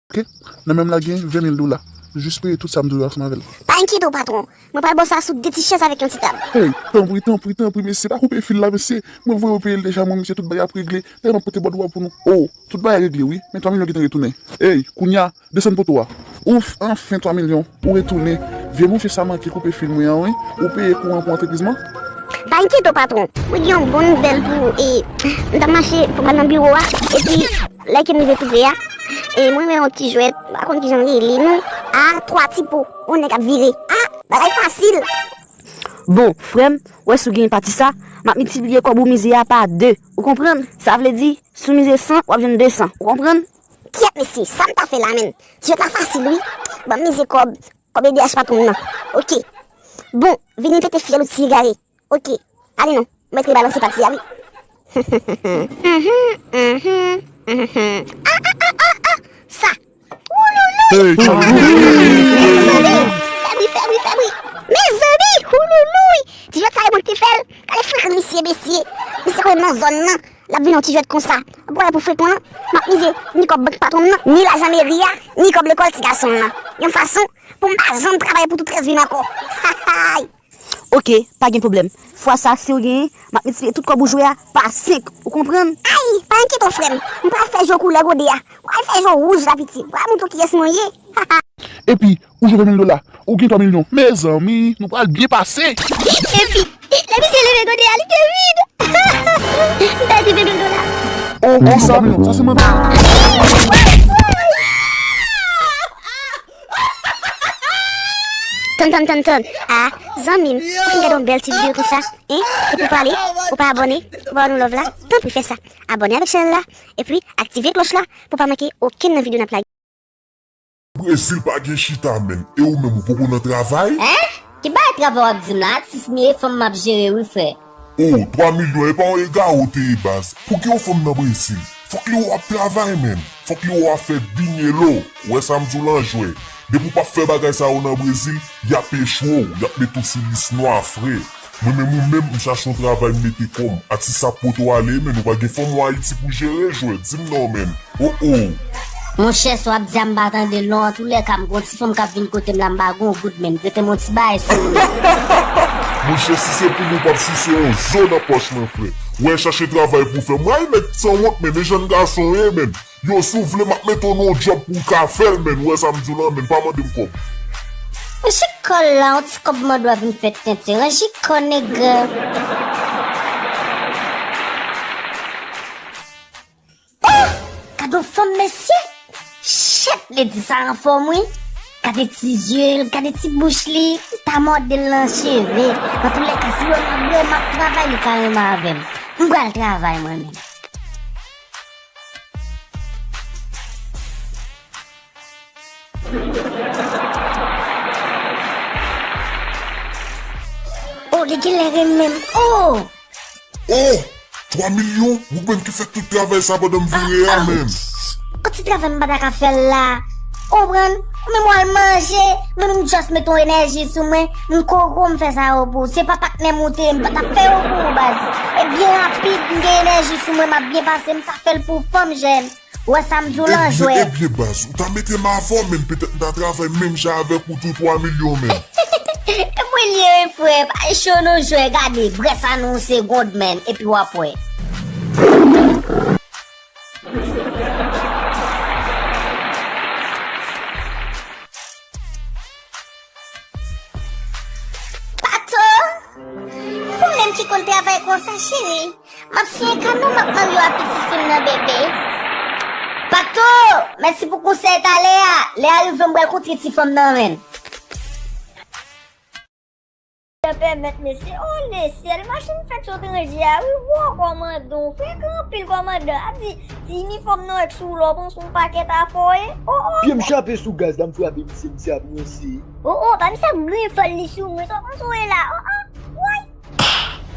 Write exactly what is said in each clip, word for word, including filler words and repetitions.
Ok? Nan men m la gen ven mil dola. Jis peye tout sa m dwe yo ansanm avè l. Pa enkyete w, patwon. Mwen pral ba w sa sou de ti chèz avèk yon ti tab. Hey, tanpri, tanpri, tanpri, mesye, pa koupe fil la, mesye. Mwen voye w peye l deja, mwen, mesye, tout bagay ap regle. Dayè, m ap pote bòdwo a pou nou. Oh, tout bagay regle, wi. Men twa milyon gentan retounen. Hey, kounye a, desann poto a. Ouf, anfen twa milyon. Ou retounen. Vye mouche sa manke koupe fil mwen an, wi. Ou peye kouran pou antrepriz mwen? Pa enkyete w, patwon. Mwen gen yon bon nouvèl pou ou. E, m t ap mache pou m al nan biwo a. Epi, lè ke m rive tou pre a, e mwen wè yon ti jwèt, m pa konn kijan l rele non. A, twa ti po. Yon nèg ap vire. A, bagay fasil. Bon, frè m, ou wè si w genyen pati sa, m ap miltipliye kòb ou mize a pa de. Ou konprann? Sa vle di, si w mize san, w ap jwenn de san. Ou konprann? Kyèt, mesye, sa m ta fè la menm? Ti jwèt la fasil, wi. Ban m mize kòb, kòb E D H patwon m nan. Ok. Bon, vini pete fyèl ou ti egare. Ok. Ale non, mèt rebalanse pati a, wi. Mhm, mhm, mhm. Ah, ah, ah, ah, ah. Sa. Woulouloui! Hey, Charlie! Fè bri, fè bri, fè bri! Mezanmi! Woulouloui! Ti jwèt sa e mwen ki te fè l. Gade frekan misye, mesye. Misye konnen nan zòn nan. L ap vin yon ti jwèt konsa. Ap wè pou frekan lan. M ap mize ni kòb bank patwon m nan, ni lajan meri a, ni kòb lekòl ti gason m nan. Yon fason pou m pa janm travay pou tout rès vi m ankò. Hay! Ok, pa gen pwoblèm. Fwa sa, si w genyen, m ap miltipliye tout kòb ou jwe a pa senk. Ou konprann? Ay, pa enkyete w, frè m. M pral fè je w koulè gode a. M pral fè je w wouj la, piti. M pral montre w kiyès mwen ye. Epi, ou jwe ven mil dola, ou gen twa milyon. Mezanmi, nou pral byen pase. Epi, lè misye leve gode a, li te vid. M pèdi ven mil dola. Oh, oh, sa, sa se manti. Tann, tann, tann, tann. Ah, zanmi m, ou fin gade yon bèl ti videyo konsa, hein? Epi w pale, ou pa abòne, ou pa ban nou love la, tanpri fè sa. Abòne avèk chanèl la, epi aktive klòch la pou w pa manke okenn nan videyo n ap lage. Brezil pa gen chita, menn. E ou menm, ou poko nan travay? Hein? Ki bagay travay w ap di m la? Atis m ye, fanm m ap jere wi, frè. Oh, twa milyon, e pa yon egare w te ye, baz. Pou ki yon fanm nan Brezil? Fòk li wè w ap travay, menn. Fòk li wè w ap fè dinelo. Ou wè sa m di w lan jwè. Depi w p ap fè bagay sa yo nan Brezil, y ap echwe w, y ap mete w sou lis nwa, frè. Mwen menm ou menm, m chache yon travay, m mete kò m. Atis sa poto ale, menn, ou pa gen fanm ou Ayiti pou jere, jwè, di m non, menn. Oh, oh. Monchè, sa w ap di a m pa tande l non. Antoulèka, m gon ti fanm k ap vin kote m la, m pa gon goud, menn. Prete m yon ti bagay sou li. Monchè, si se pou mwen, w p ap souse yon zo nan pòch mwen, frè. Ou wè, chache travay pou fè. Mwen, ay, nèg sanwont, menn, e jèn gason w ye, menn. Yo, si w vle, m ap mete w nan yon djòb pou w ka fè l, menn. Ou wè sa m di w lan, menn, pa mande m kòb. Monchè, kòl la, yon ti kòb mande w a vin fè tenten. Ranje kò, nèg. Oh! Gade yon fanm, mesye! Shit, ledi sa anfòm, wi! Gade ti zye l, gade ti bouch li, m ta mòde l nan cheve. Antoulèka, si w wè m ap bwè, m ap travay, li ka renmen avè m. M pral travay, mwen menm. Oh, li genlè renmen m. Oh! Oh! Twa milyon? Ou menm ki fè tout travay sa pandan m vire a, menm. Yon ti travay m pa ta ka fè l la. Ou konprann? Ou menm w al manje, mwen menm m just mete yon enèji sou mwen, m koko m fè sa yo pou ou. Se pa patnè m ou te ye, m pa t ap fè yo pou ou, baz. E byen rapid, m gen enèji sou mwen, m ap byen pase, m pa fè l pou fanm, jèn. Ou wè sa m di w lan, jwè. Ebyen, ebyen, baz, ou ta mete m avan w, menn, petèt m ta travay menm jan avèk ou tou twa milyon, menn. E mwen li ye, frè, pa cho non, jwè, gade, brès sa nan yon segond, menn, epi w ap wè. Pato, ou menm ki konn travay konsa, cheri. M ap siyen kano, m ap marye w a pitit fi m nan, bebe. Pato, mèsi pou konsèy talè a. Lè a rive, m pral kontre ti fanm nan, menn. Sa pèmèt, mesye, o lesyèl, machin fèt sot ranje a, wi, wo, kòmandan, w frekan anpil, kòmandan. A di, ti inifòm nan èk sou lò, panse yon pakèt afòye. O, o. Pye m chape sou gaz la, m frape misye, misye ap ranse. O, o, pa misye ap griyen fòl li sou mwen, sa w panse w ye la? O, o, woy!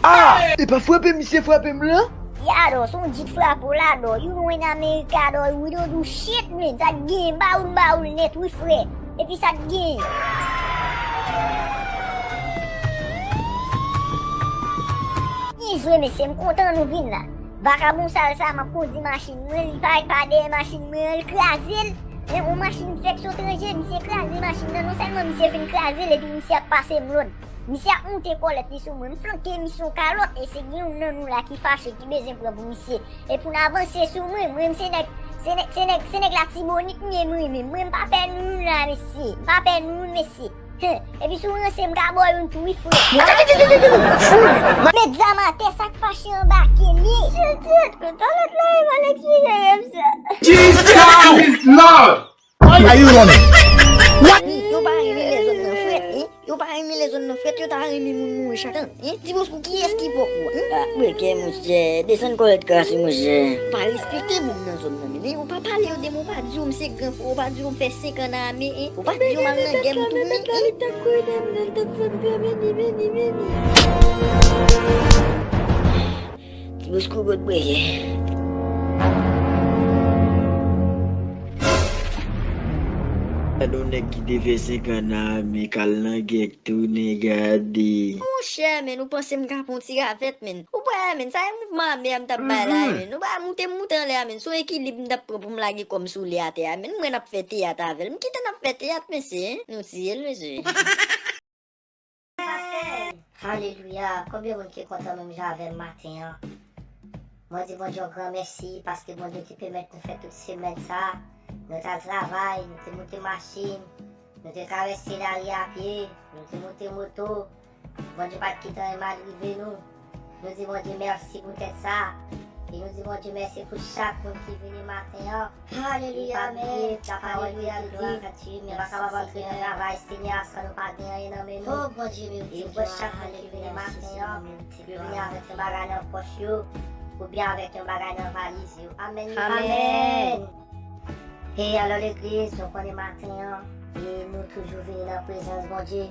Ah! E pa frape misye frape m lan? Yado, se yon djit frape w la, do. You know in America, do, we don't do shit, man. Sa t gen, bawoul, bawoul nèt, wi, frè. Epi sa t gen. Byen jwe, mesye, m kontan nou vin la. Vakabon sal sa, m ap kondi machin mwen, li parèt pa dèyè machin mwen, li kraze l. Men yon machin fèk sou tranje, misye kraze machin nan, non sèlman misye fin kraze l, epi misye ap pase m lòd. Misye ap moute kòlèt li sou mwen, m flanke misye yon kalòt, e se gen youn nan nou la ki fache, ki bezwen pran pou misye. E pou n avanse sou mwen, mwen se nèg, se nèg, se nèg, se nèg Latibonit m ye, mwen menm, mwen m pa pè nou youn la, mesye, m pa pè nou youn, mesye. Epi si w ranse m ka ba w youn tou wi frè. Met zam atè, sa k fache anbake m ye. Tit, tit, kontan lòt la e mal eksplike m sa. Jesus is Lord! Why are you running? What? Yo pa renmen lè zòn nan frèt, hein? Yo pa renmen lè zòn nan frèt, yo ta renmen moun mouri chak tan. Hein? Ti Bosco, kiyès ki pòk ou a? Hein? Ah, breke, monchè. Desann kòlèt krasi, monchè. Pa respekte moun nan zòn nan, men. Ou pa pale yo de mo, ou pa di yo m se gran frè, ou pa di yo m fè senk an nan ame, hein. Ou pa di yo m al nan gè, m tounen, hein. Ti Bosco, gòt breke. Gade yon nèg ki te fè senk an nan ame, k al nan gè, k tounen, gade. Monchè, men, ou panse m ka pran yon ti ravèt, men. Ou pa wè, men, sa e mouvman ame a m t ap bay la, men. Ou pa wè, moute m moute anlè a, men. Se yon ekilib m t ap pran pou m lage kò m sou li atè a, men. M wè n ap fè teyat avè l. M kite n ap fè teyat, mesye, hein. Nou tiye l, mesye. Alelouya, konbyen moun ki kontan menm jan avè m maten an? Mwen di Bondye yon gran mèsi paske Bondye te pèmèt nou fè tout semèn sa a. Nou t al travay, nou te moute machin, nou te travèse lari a pye, nou te moute moto. Bondye pa t kite anyen mal rive nou. Nou di Bondye mèsi poutèt sa. E nou di Bondye mèsi pou chak moun ki vini maten an. Alelouya, amèn. Alelouya, glwa a Dye. Nou pa kapab antre nan travay Senyè a san nou pa gen anyen nan men nou. E nou kwè chak moun ki vini maten an, yo vini avèk yon bagay nan pòch yo, oubyen avèk yon bagay nan valiz yo. Amèn. Amèn. E alò, legliz, nou konnen maten an, e nou toujou vini nan prezans Bondye,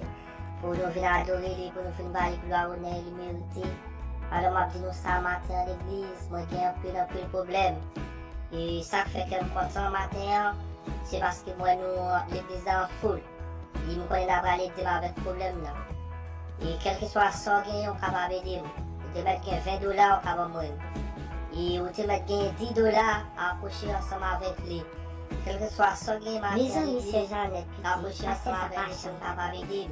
pou nou vin adore li, pou nou vin ba li glwa, onè li merite. Alò, m ap di nou sa maten an, legliz, mwen gen anpil, anpil pwoblèm. E sa k fè kè m kontan maten an, se paske m wè nou, legliz la an foul. E m konnen n a prale ede m avèk pwoblèm nan. E kèlkeswa sa w genyen, w kapab ede m. Ou te mèt gen ven dola, w ka ban mwen l. E ou te mèt gen dis dola, apwoche ansanm avèk li. Kèlkeswa sa w genyen maten an, legliz, apwoche ansanm avèk li pou w kapab ede m.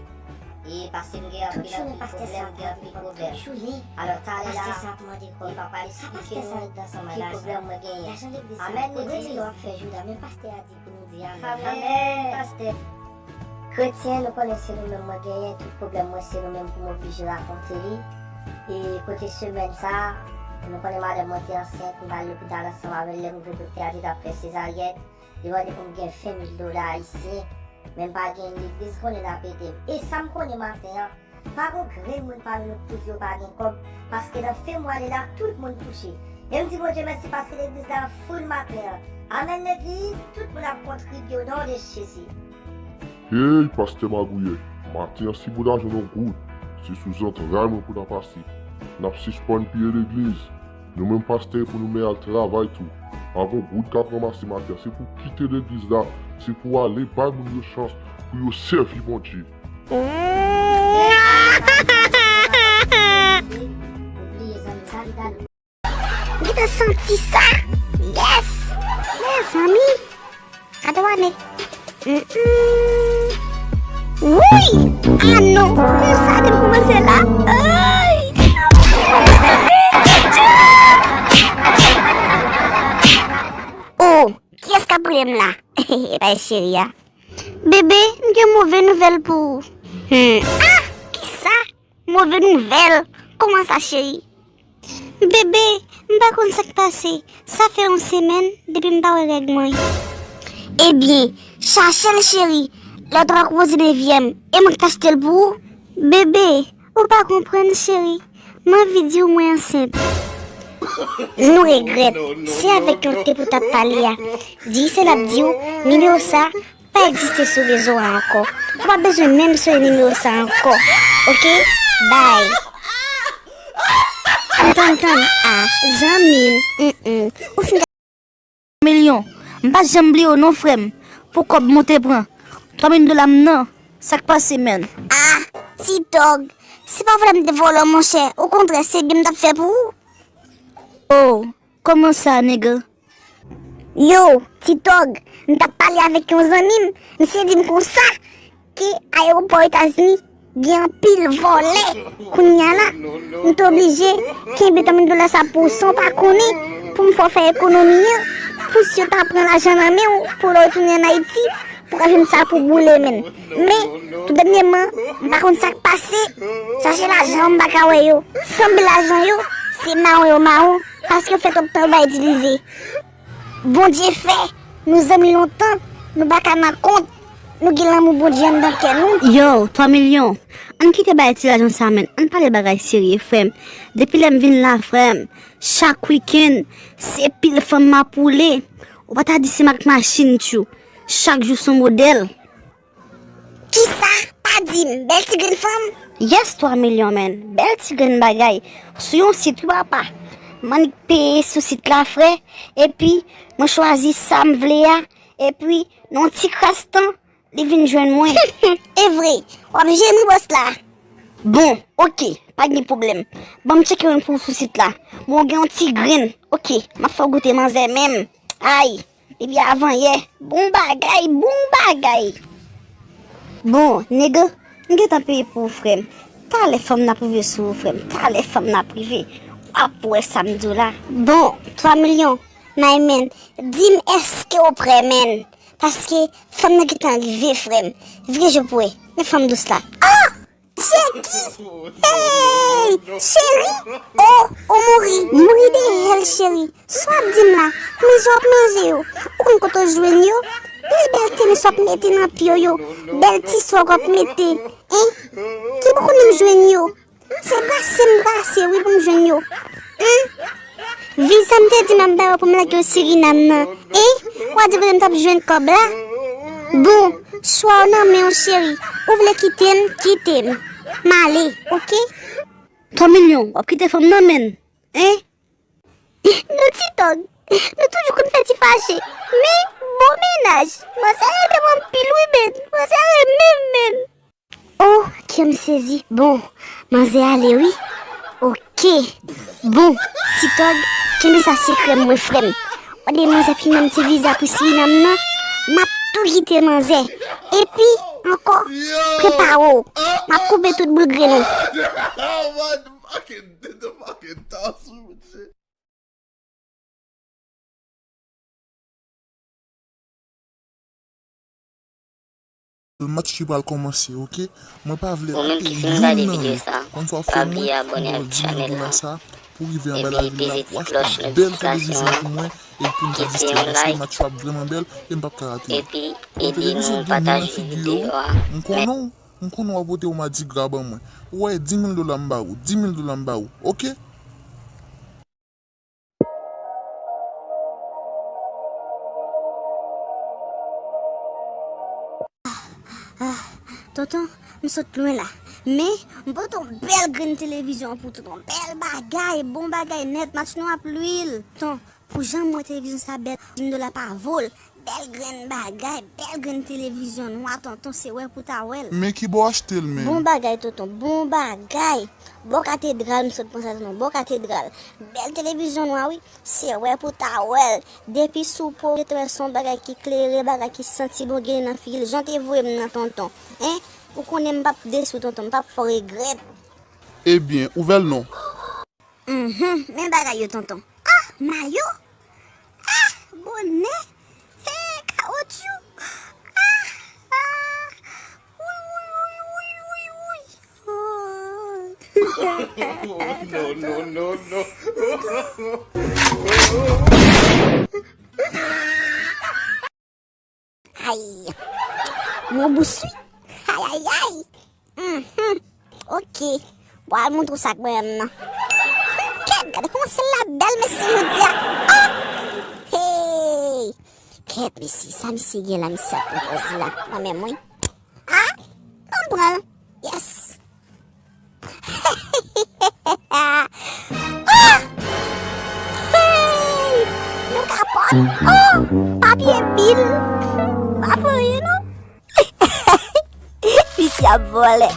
E paske m gen anpil, anpil pwoblèm, m gen anpil pwoblèm. Alò, talè la, e m ap pral esplike nou ki pwoblèm mwen genyen. Amèn, legliz. Amèn, pastè. Kretyen, nou konnen se nou menm mwen genyen, tout pwoblèm mwen se nou menm pou m oblije rakonte li. E kote semèn sa a, nou konnen madanm mwen te ansent, m t al lopital ansanm avè l, lè m rive doktè a te t ap fè sezaryèn, li mande pou m gen ven mil dola ayisyen, men m pa gen, legliz konnen n ap ede m. E sa m konnen maten an, pa gon grenn moun pami nou k pou di yo pa gen kòb, paske nan fen mwa li la, tout moun touche. E m di Bondye mèsi paske legliz la foul maten an. Amèn legliz, tout moun ap kontribye o non de Jezi. Hey, pastè magouyè, maten an si Bondye jwenn yon goud, se sou zantray mwen pou l ta pase. N ap sispann piye legliz. Nou menm pastè pou nou men al travay tou. Pa gon goud k ap ranmase maten an, se pou kite legliz la, se pou ale bay moun yo chans pou yo sèvi Bondye. Ou gentan santi sa? Yes! Mezanmi! Gade w ane. Mm-mm. Wouy! Ah non! Konsa depi kòmanse la? Ay! Oh! Kiyès k ap rele m la? Epa e cheri a. Bebe, m gen move nouvèl pou ou. Hmm. Ah! Kisa? Move nouvèl? Kòman sa, cheri? Bebe, m pa konn sa k pase. Sa fè yon semèn depi m pa wè règ mwen. Ebyen, chache l, cheri. Lè w ta pral konpoze nevyèm, e mwen k t achte l pou ou? Bebe, ou pa konprann, cheri. M anvi di w mwen ansent. Nou regrèt. Se avèk yon tep ou t ap pale a. Di se l ap di w, nimewo sa pa egziste sou rezo a ankò. Ou pa bezwen menm sonye nimewo sa ankò. Oke? Bay. Tann, tann, a, zanmi m, mm, mm. Ou fin milyon. M pa janm bliye w non, frè m. Pou kòb mwen te pran. Twa mil dola m nan. Sa k pase, menn? Ah, ti dòg. Se pa vòlè m te vòlè w, monchè. Okontrè, se byen m t ap fè pou ou. Oh, kòman sa, nèg? Yo, Ti Tòg, m t ap pale avèk yon zanmi m, misye di m konsa ke ayewopò Etazini gen anpil vòlè. Kounye a la, m te oblije kenbe twa mil dola sa pou w san w pa konnen, pou m fè w fè ekonomi an, pou si yo ta pran lajan nan men w pou lè w retounen ann Ayiti, pou w ka jwenn sa pou boule menn. Men, tou dènyèman, m pa konn sa k pase, chache lajan m pa ka wè yo, sanble lajan yo se mawon yo mawon, paske yo fè twòp tan yo pa itilize. Bondye fè nou zanmi lontan, nou pa ka nan kont, nou gen lanmou Bondye anndan kè nou. Yo, twa milyon, ann kite bay ti lajan sa menn, ann pale bagay serye frè m. Depi lè m vin la frè m, chak wikenn, se pil fanm m ap woule. Ou pa ta di se mak machin tjou, chak jou s on modèl. Kisa? Pa di m, bèl ti grenn fanm? Yes, twa milyon menn, bèl ti grenn bagay. Sou yon sit wi papa. M annik peye sou sit la frè, epi mwen chwazi sa m vle a, epi nan yon ti kras tan, li vin jwenn mwen. Evre, w ap jere m wi bòs la. Bon, oke, pa gen pwoblèm. Ban m tcheke youn pou ou sou sit la. Bon, gen yon ti grenn. Oke, m ap fè w goute manzè menm. Ay, depi avanyè. Bon bagay, bon bagay. Bon, nèg, m gentan peye pou ou frè m. Talè fanm nan ap rive sou ou frè m. Talè fanm nan ap rive. W ap wè sa m di w la. Bon, twa milyon, my man, di m èske w prè menn? Paske fanm nan gentan rive frè m. Vire je w pou wè. Men fanm dous la. Ah! Jackie! Hey! Cheri! Oh, ou mouri! Mouri dèyè l cheri! Sa w ap di m la? Men jan w ap manje yo! Ou konn kote w jwenn yo? Bèl bèl tenis w ap mete nan pye w yo! Bèl ti swag w ap mete! Hein? Ki bò kote m jwenn yo? Se brase m brase wi pou m jwenn yo. Hein? Viza m te di m ap ba yo pou m lage yo Sirinam nan. Hein? Ou a di kote m t ap jwenn kòb la? Bon, chwa w nan men w cheri. Ou vle kite m, kite m. M ale, oke? Twa milyon, w ap kite fanm nan menn. Hein? Nou Ti Tòg, nou toujou konn fè ti fache. Men, bon mennaj. Manzè renmen m anpil wi menn. Manzè renmen m menn. Oh, kè m sezi. Bon, manzè ale wi. Oke. Bon, Ti Tòg, kenbe sa sekrè mwen frè m. Gade manzè ap fè menm ti viza pou Sirinam nan. M ap tou kite manzè. Epi, ankò, prepare w. M ap koupe tout boul grenn ou. Match ki pral kòmanse, oke? Mwen pa vle rate youn nan yo. Konn sa w ap fè mwen, ou ba w di mil dola sa pou rive anba lavi m la, pou w achte bèl televizyon pou mwen, epi pou m ka distrè, paske match yo ap vrèman bèl, e m p ap ka rate yo. Bon, televizyon gen mil nan figi yo wi. M konnen w, m konnen w ap pote yon madigra ban mwen. Ou wè, di mil dola m ba ou, di mil dola m ba ou, oke? Ah, tonton, m sot lwen la. Men, m pote yon bèl grenn televizyon pou tonton. Bèl bagay, bon bagay nèt, match nou ap lwil. Ton, pou jan m wè televizyon sa bèl, di mil dola pa vo l. Bèl grenn bagay, bèl grenn televizyon nwa, tonton, se wè pou ta wè l. Men ki bò w achte l menm? Bon bagay, tonton, bon bagay. Bò katedral, m sot pran sa, tonton, bò katedral. Bèl televizyon nwa, wi, se wè pou ta wè l. Depi sou po, ou gentan wè se yon bagay ki klere, bagay ki santi bon gen nan figi l, jan w te voye m nan, tonton. Hein? Ou konnen m p ap desi w, tonton, m p ap fè w regrèt. Ebyen, ouvè l non. Mhm, men bagay yo, tonton. Ah, mayo! Ah, bonè! Hey, kawotyou! Ah, ah! Wouyy, wouyy, wouyy, wouyy, wouyy, wouyy! Oh. No, no, no, no. Ay. Mon bous wi. Ay, ay, ay. Mhm. Oke. Bon, al montre w sa k mwen menm nan. Kèt, gade kòman syèl la bèl, mesye, jodi a. Oh! Hey! Kèt, mesye, sa misye gen la, misye ap pran pòz la. Mwen menm, wi. Ah! Ban m pran l. Yes. Ah! Hey! Nou kapòt. Oh! Papye bil. Pa voye non. Misye ap vòlè.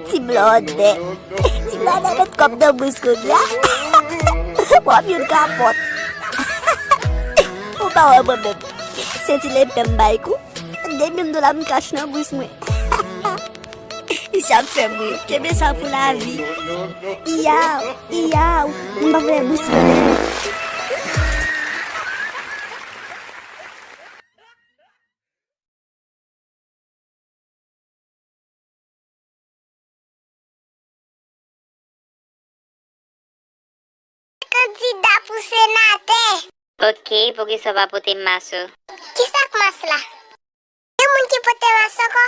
Ti blòdè. Ti blòdè met kòb nan bous kounye a. W ap youn kapòt. Ou pa wè mwen menm. Se ti lepè m bay kou. De mil dola m kache nan bous mwen. Li sa ap fè m ri. Kenbe sa pou lavi. Iyaw, iyaw. Moun pa fè bous mwen. Kandida pou senatè. Ok, poukisa w pa pote m mas ou? Kisa k mas la? Gen moun ki pote mas ankò?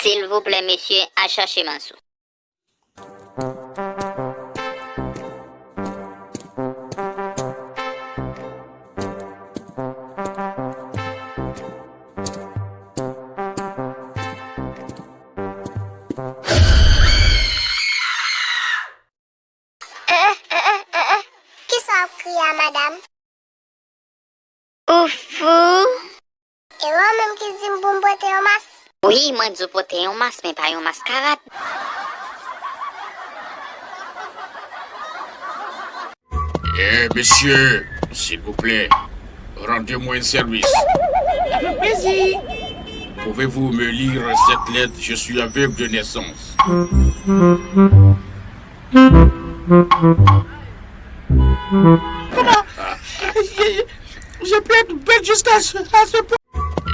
Silvouplè mesye, al chache mas ou. Kisa w ap kriye a, madanm? Ou fou? E ou menm ki di m pou m pote yon mas? Wi, mwen di w pote yon mas, men pa yon maskara. Eh, monsieur, s'il vous plaît, rendez-moi un service. Avec plaisir. Pouvez-vous me lire cette lettre? Je suis aveugle de naissance. Comment? Je peux être bête jusqu'à ce, à ce point.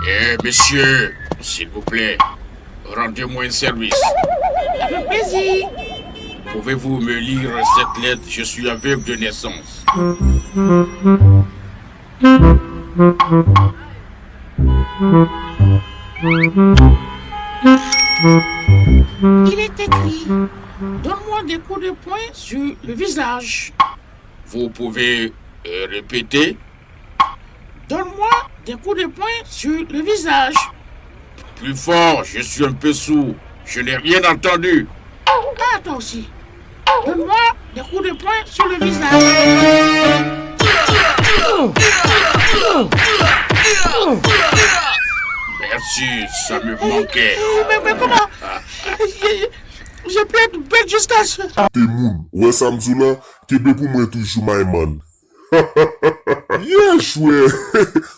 Eh, monsieur, s'il vous plaît, rendez-moi un service. Avec plaisir. Pouvez-vous me lire cette lettre? Je suis aveugle de naissance. Il est écrit, donne-moi des coups de poing sur le visage. Vous pouvez, euh, répéter? Donne-moi des coups de poing sur le visage. Plus fort, je suis un peu sourd. Je n'ai rien entendu. Ah, toi aussi. Donne-moi des coups de poing sur le visage. Merci, ça me manquait. Mais, mais comment? Je peux être bête jusqu'à ce. Te moun, ou wè sa m di w la, kenbe pou mwen toujou, my man. Yes, wè.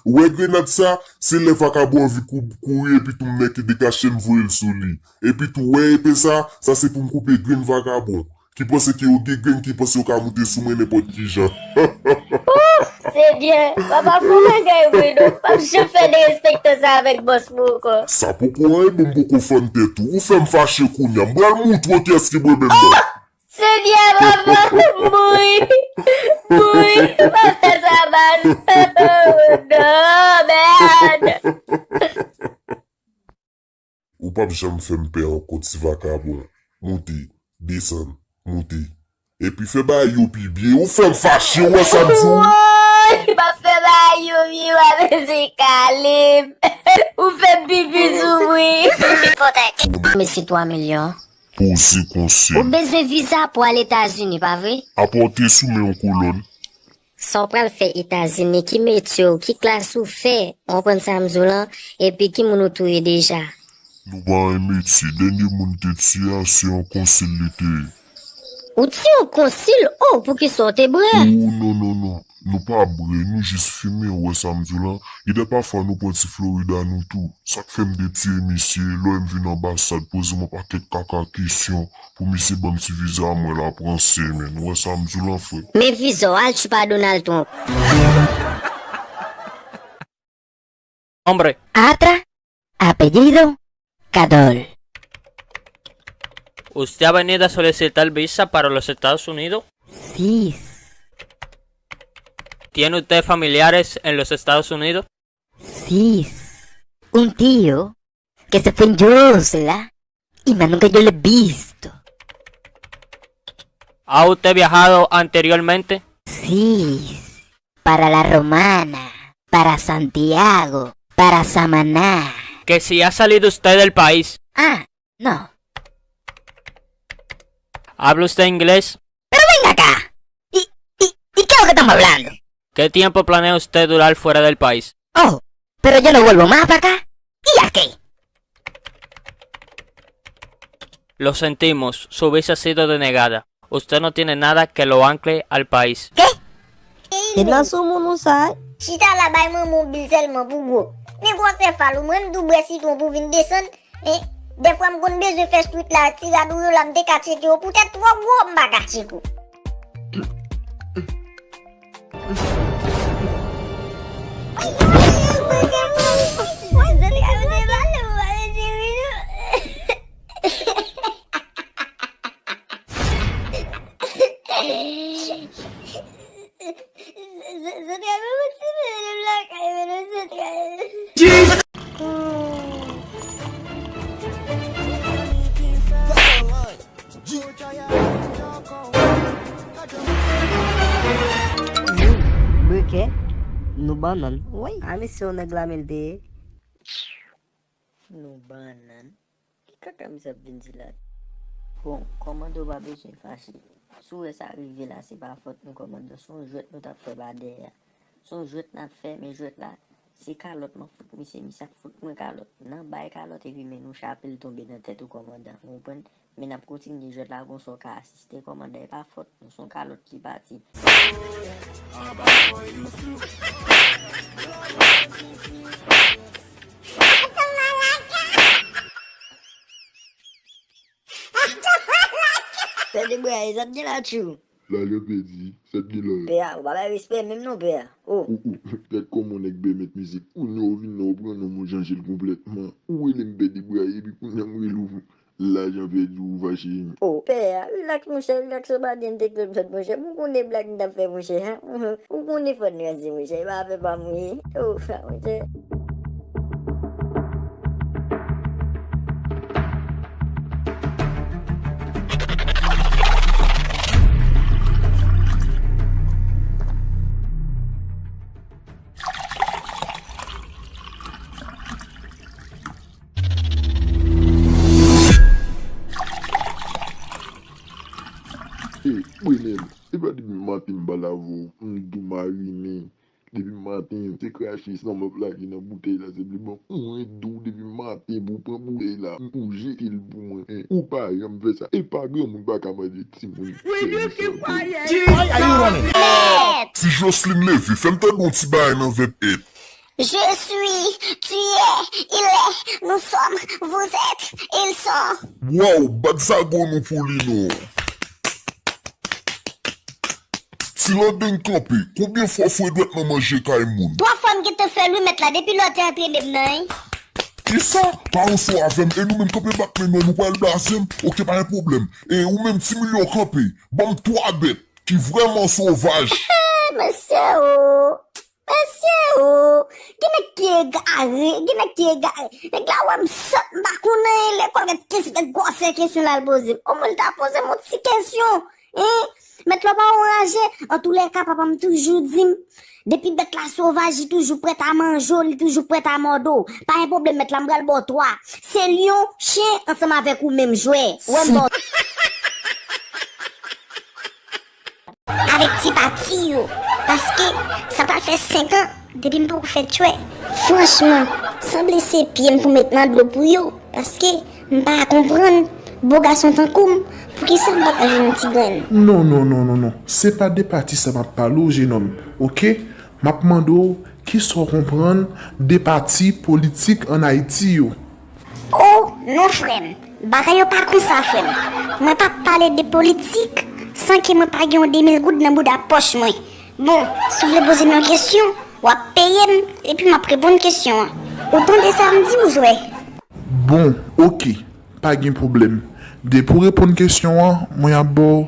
Ou wè grenad sa, se lè vakabon anvi kou-, kouri epi tou m mèt dekache m voye l sou li. Epi tou, wè epe sa, sa se pou m koupe grenn vakabon ki panse ke yo gen grenn, ki panse yo ka moute sou mwen nenpòt ki jan. Oh, Senyè, papa, fè w bagay vre non. M p ap janm fè derespektan sa avèk bòs mwen ankò. Sa poko anyen, bon, m poko fann tèt ou. Ou fè m fache kounye a. M pral moutre w kiyès ki bwè menm nan. Senyè, papa, mouri, mouri, pa fè sa, baz. Oh, non, mèd. Ou p ap janm fè m pè ankò, ti vakabon. Moute, desann, moute. Epi fè bagay yo pi byen. Ou fè m fache, ou wè sa m di w? Woy, m ap fè bagay yo byen, w ap ese kale m. Ou fè m pipi sou mwen. Mesye twa milyon. Poze konsèy. Ou bezwen viza pou al Etazini, pa vre? Apa w te sou men yon kolòn? Sa w pral fè Etazini, ki metye w, ki klas ou fè, w konprann sa m di w lan, epi ki moun ou touye deja? Nou pa gen metye, dènye moun te tiye a, se yon konsil li te ye. Ou tiye yon konsil? Oh, poukisa w te bre? Oh, non, non, non. Nou pa bre, nou jis fimen, ou wè sa m di w lan? Genlè pafwa nou pran ti Florida nou tou. Sa k fè m te tiye misye, lè w wè m vin anbasad, poze m yon pakèt kaka kesyon pou misye ban m ti viza mwen la pran semenn. Ou wè sa m di w lan, frè? Men viza w al tchoupa Donald Trump. Hombre. Atra, apellido, Cadol. ¿Usted ha venido a solicitar visa para los Estados Unidos? Sí. ¿Tiene usted familiares en los Estados Unidos? Sí. Un tío que se fue en Yusla y más nunca yo lo he visto. ¿Ha usted viajado anteriormente? Sí, para La Romana, para Santiago, para Samaná. Que si ha salido usted del país. Ah, no. ¿Habla usted inglés? Pero venga acá. ¿Y, y, y qué es lo que estamos hablando? ¿Qué tiempo planea usted durar fuera del país? Oh, pero yo no vuelvo más para acá. ¿Y a qué? Lo sentimos, su visa ha sido denegada. Usted no tiene nada que lo ancle al país. ¿Qué? Li nan sou moun ou sa, Chita la bay manman w bil sèlman pou gwo. Men gwosè fal ou, mwen m di w bwè sitwon pou vin desann. E, dèfwa m konn bezwen fè street la, ti rad ou yo la, m te ka tcheke yo poutèt twò gwo, m pa ka tcheke w. Nou bouke, nou bannann. Wi. A, mesye, yon nèg la men l te ye. Nou bannann. Ki kaka misye ap vin di la? Bon, kòmandan, ou pa bezwen fache. Si w wè sa rive la, se pa fòt nou, kòmandan. Se yon jwèt nou t ap fè ba dèyè a. Se yon jwèt n ap fè, men jwèt la, se kalòt m ap fout misye, misye ap fout mwen kalòt. Nan bay kalòt, epi men nou chape l tonbe nan tèt ou, kòmandan. Ou konprann? Men n ap kontinye jwèt la, konsa w ka asiste, kòmandan. E pa fòt nou, se yon kalòt ki pati. Tande bra, e sa t gen la, tchou? Lajan pèdi, sa t gen la? Pè a, ou pa bay respè menm non, pè a. Oh. Oh, oh, gad kòman yon nèg bèmèt mizik. Kounye a ou vin la, ou pran non m, ou chanje l konplètman. Ou rele m pèdi bra, epi kounye a m rele w lajan pèdi, ou fache. Oh, pè a, rilaks, monchè, rilaks, ou pa gen te klèb sòt, monchè. Ou konnen blag m t ap fè, monchè, hein? Ou konnen fò n ranse, monchè, e pa afè pa m wi. Oh, sa, monchè. Ey, Brenèl, se pa depi maten m pale avè w, m di w marine. Depi maten, se krache san m ap lage nan boutèy la, se vle ban mwen di w depi maten pou w pran boutèy la, pou w jete l pou mwen. Hein, ou pa janm fè sa. E pa granmoun pa ka mande timoun pèmisyon tou. Why are you running? Ti Jocelyn leve, fè m tande yon ti bagay nan vèb èt. Je suis, tu es, il est, nous sommes, vous êtes, ils sont. Wow, bat zago nou pou li non. Ti Landeng kanpe, konbyen fwa fwe dwèt nan manje kay moun? Twa fwa m gentan fè l wi mèt la, depi lè w te antrene m nan, wi. Kisa? Pa ranse w avè m, e nou menm kanpe bat men nou, nou pral blaze m, oke, pa gen pwoblèm. E ou menm Ti Milyon kanpe, ban m twa bèt ki vrèman sovaj. Mesye o, mesye o, gen nèg ki egare, gen nèg ki egare. Nèg la wè m sòt, m pa konn anyen lekòl, gad kesyon, gad gwosè kesyon l al poze m. Omwen l ta poze m yon ti kesyon. Hein? Mèt la pa anraje. Antoulèka, papa m toujou di m, depi bèt la sovaj, li toujou prèt a manje w, li toujou prèt a mòde w. Pa gen pwoblèm, mèt la, m pral ba w twa. Se lyon, chen, ansanm avèk ou menm jwè. Wè m ba w. Avèk ti pati yo. Paske sa pral fè senk an depi m poko fè tchwè. Franchman, sanble se pye m pou met nan dlo pou yo. Paske m pa konprann, bo gason tankou m, poukisa m pa ka jwenn yon ti grenn? Non, non, non, non, non. Se pa de pati sa m ap pale w, jenòm, oke? M ap mande w, kisa w konprann de pati politik ann Ayiti yo? O, non, frè m. Bagay yo pa konsa, frè m. Mwen p ap pale de politik san ke mwen pa gen yon de mil goud nan bouda pòch mwen. Bon, si w vle poze m yon kesyon, w ap peye m, epi m ap reponn kesyon an. Ou tande sa m di w, jwè? Bon, oke, pa gen pwoblèm. Depi w reponn kesyon an, mwen ap ba w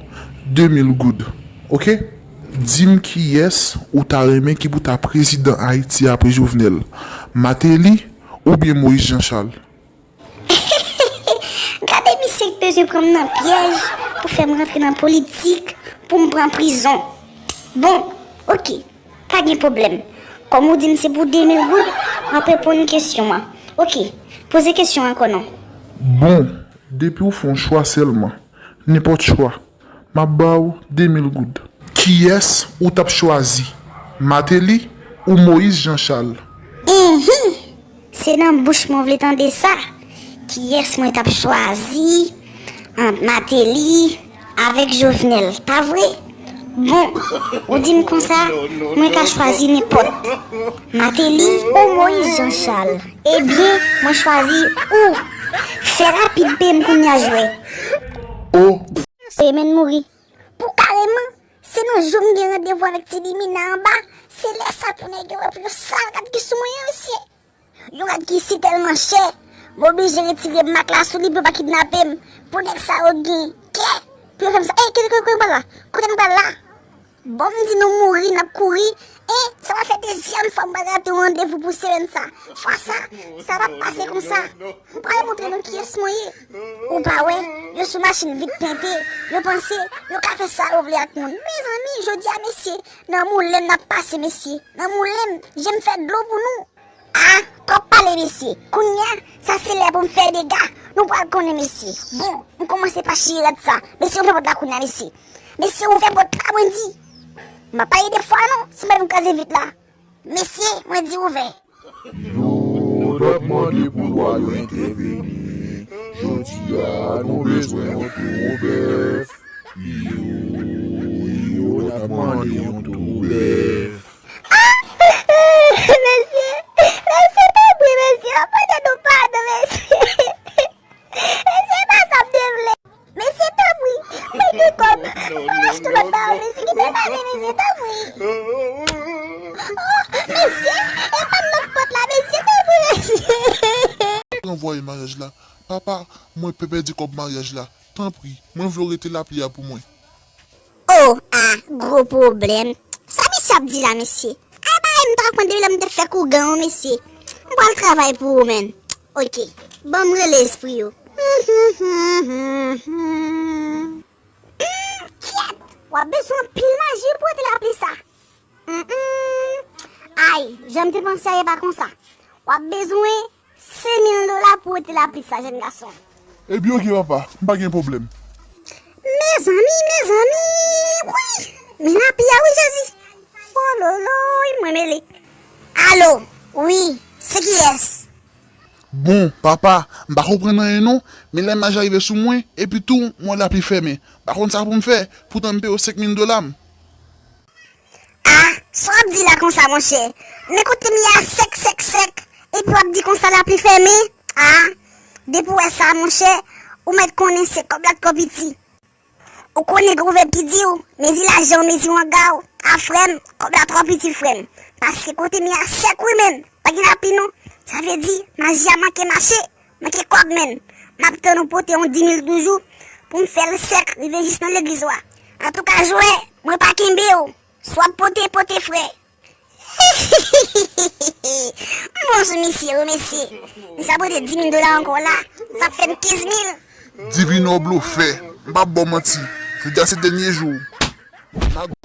de mil goud. Oke? Di m kiyès ou ta renmen ki pou ta prezidan Ayiti apre Jovenel? Martelly oubyen Moïse Jean Charles? Gade misye k bezwen pran m nan pyèj pou fè m rantre nan politik, pou m pran prizon. Bon, oke. Pa gen pwoblèm. Kòm ou di m se pou de mil goud, m ap reponn kesyon an. Oke, poze kesyon an ankò non. Bon, depi w fè yon chwa sèlman, nenpòt chwa, m ap ba w de mil goud. Kiyès ou t ap chwazi, Martelly ou Moïse Jean Charles? Enhen! Se nan bouch mwen w vle tande sa. Kiyès mwen t ap chwazi ant Martelly avèk Jovenel, pa vre? Bon, ou di m konsa, mwen ka chwazi nenpòt. Mateli ou Moyiz Jan Chal? Ebyen, mwen chwazi ou. Fè rapid, peye m kounye a jwè. O. Peye m mouri. Pou kareman, se nan jou m gen randevou avèk Ti Limina anba, se lè sa pou nèg yo wè pou yo sal gad ki sou mwen an, mesye. Yon rad ki sitèlman chè, m oblije retire mak la sou li pou yo pa kidnape m. Pou nèg sa yo gen kè pou yo fè m sa. Ey, kite kote kote m pral la? Kote m pral la? Bon, m di nou mouri, n ap kouri. E sa va fè dezyèm fwa m pral rate yon randevou pou semèn sa. Fwa sa, sa p ap pase konsa. M pral montre nou kiyès mwen ye. Ou pa wè, yo sou machin vit tente. Yo panse yo ka fè sa yo vle ak moun. Mezanmi, jodi a, mesye, nan moulen m n ap pase, mesye. Nan moulen m, je m fè dlo pou nou. A, twòp pale, mesye. Kounye a, sa se lè pou m fè dega. Nou pral konnen, mesye. Bon, m kòmanse pa chire rad sa. Mesye, ouvè pòt la kounye a, mesye. Mesye, ouvè pòt la, mwen di. M pa pale de fwa non, si m pa vin kraze vit la. Mesye, mwen di ouvè. Yo, n ap mande pou lwa yo entèveni. Jodi a, nou bezwen yon towo bèf. Yo, yo, n ap mande yon towo bèf. Ah! Mesye, mesye, tanpri, mesye, mwen mande nou padon, mesye. Mesye, pa sa m te vle. Mesye, tanpri, mwen gen kòb. Mwen achte lòt bagay, mesye, kite m ale, mesye, tanpri. Oh, mesye, e pa lòt pòt la, mesye, tanpri, mesye. Ranvwaye maryaj la. Papa, mwen pè pèdi kòb maryaj la. Tanpri, mwen vle w rete lapli a pou mwen. O, a, gwo pwoblèm. Sa misye ap di la, mesye? Ay, bagay m t ap pran depi lè m te fèk ougan, wi, mesye. M pral travay pou ou, menn. Oke. Ban m rele espri yo. Hmm, kyèt! W ap bezwen anpil maji pou rete lapli sa. Hmm, hmm. Ay, jan m te panse a, e pa konsa. W ap bezwen senk mil dola pou rete lapli sa, jèn gason. Ebyen, oke, papa, m pa gen pwoblèm. Mezanmi, mezanmi, wi, men lapli a, wi, Jezi. Wololoy, mwen mele. Alo, wi, se kiyès? Bon, papa, m pa konprann anyen non, men lè maji a rive sou mwen, epi tou, m wè lapli fèmen. M pa konn sa pou m fè, poutan m peye w senk mil dola m. A, sa w ap di la konsa, monchè? Men kote m ye a sèk, sèk, sèk, epi w ap di konsa lapli fèmen? A, depi w wè sa, monchè, ou mèt konnen se kòb la k twò piti. Ou konnen gen pwovèb ki di w, mezi lajan w, mezi wanga w. A, frè m, kòb la twò piti, frè m. Paske kote m ye a sèk, wi, menn, pa gen lapli non. Sa vle di, maji a manke mache. Manke kòb, menn. M ap tann ou pote yon dis mil toujou pou m fè l sèk rive jis nan legliz ou a. Antouka, jwè, mwen pa kenbe w. Swa pote, pote, frè. M bon sou misye, wi, mesye. Misye ap pote dis mil dola ankò la. Sa ap fè m kenz mil. Divino blofè. M p ap ba w manti. Jodi a se dènye jou w.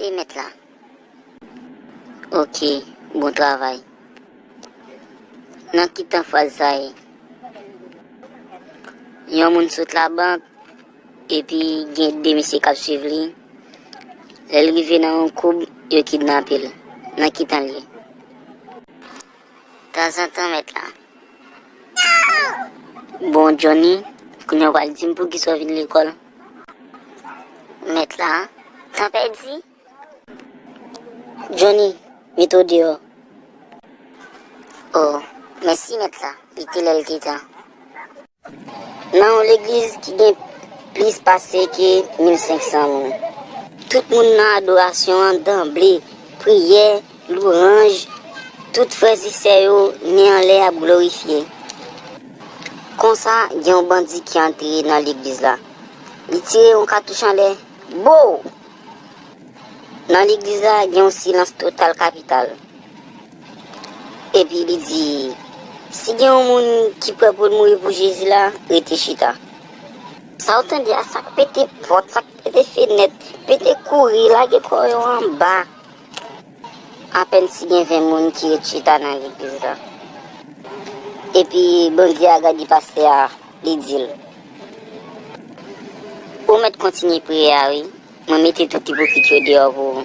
E mèt la. Oke, bon travay. Nan ki tan fraz sa ye? Yon moun sot labank, epi gen de mesye k ap swiv li. Lè l rive nan yon koub, yo kidnape l. Nan ki tan l ye? Tanzantan, mèt la. Bon, Johnny, kounye a w pral di m poukisa w vin lekòl. Mèt la, tan pèdi. Johnny, mete w deyò. O, mèsi, mèt la. Li te lè l te tan. Nan yon legliz ki gen plis pase ke mil senk san moun, tout moun nan adorasyon an danble, priyè, lwanj, tout frè e sè yo men anlè ap glorifye. Konsa, gen yon bandi ki antre nan legliz la. Li tire yon katouch anlè. Bow! Nan legliz la, gen yon silans total kapital. Epi li di, si gen yon moun ki prè pou l mouri pou Jezi la, rete chita. Sa w tande a, sa k pete pòt, sa k pete fenèt, pete kouri, lage kò yo anba. Apèn si gen ven moun ki ret chita nan legliz la. Epi bandi a gade pastè a, li di l, ou mèt kontinye priyè a, wi. Mwen mete tout ipokrit yo deyò pou ou.